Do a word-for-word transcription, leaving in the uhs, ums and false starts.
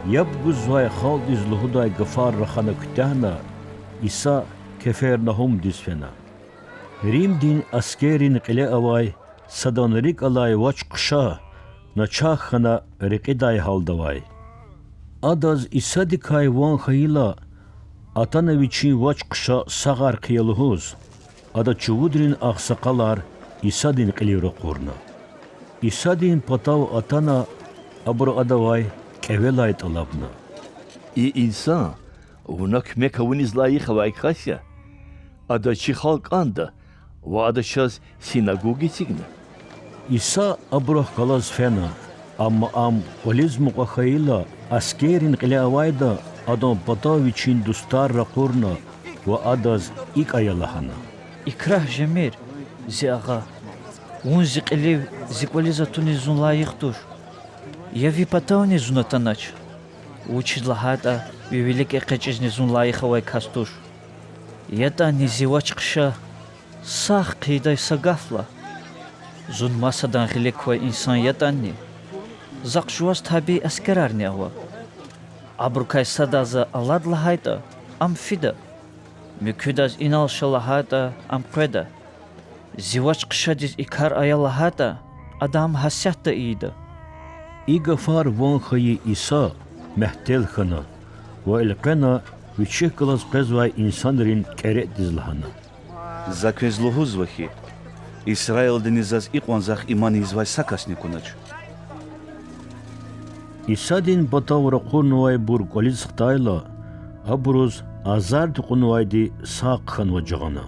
Яб гузвай халкьдиз лугьудай гафар рахана куьтягьна, Иса Кефернагьумдиз фена. Римдин аскеррин кьиле авай садан рикӀ алай вач-хъша начагъ хьана рекьидай гьалда авай. Адаз Исадикай ван хьайила, атана вичин вач-хъша сагъар хъия лугьуз, ада чувудрин агъсакъалар Исадин кьилив ракъурна. Исадин патав атана, абуру Адавай кӀевелай тӀалабна: И инсан Вуна куьмек авуниз лайих авай кас я. Адаз чи халкь кӀанда ва Ада чаз синагог эцигна. Иса абурухъ галаз фена, амма Ам кӀвализ мукьва хьайила, аскеррин кьиле авайда Адан патав вичин дустар ракъурна ва Адаз икӀ ая лагьана: Икрагь жемир, зи Агъа! Вун зи кьилив зи кӀвализ атуниз зун лайих туш. Я Ви патавни зун атанач, вучиз лагьайтӀа Ви вилик экъечӀизни зун лайих авай кас туш. ЯтӀани зи вач-хъша сагъ хъийидай са гаф лагь. Зун масадан гъилик квай инсан ятӀани, захъ жуваз табий аскерарни ава. Абурукай садаз за алад лагьайтӀа, ам фида. Муькуьдаз инал ша лагьайтӀа, ам къведа. Зи вач-хъшадиз и кар ая лагьайтӀа, ада ам гьасятда ийида. И гафар ван хьайи Иса мягьтел хьана ва элкъвена Вичихъ галаз къвезвай инсанрин кӀеретӀдиз лагьана: За квез лугьузва хьи, Исраилдани заз икьван Захъ иман ийизвай са касни акунач. Исадин патав ракъурнавайбур кӀвализ хтайла, абуруз азарди кьунвайди сагъ хъхьанва жагъана.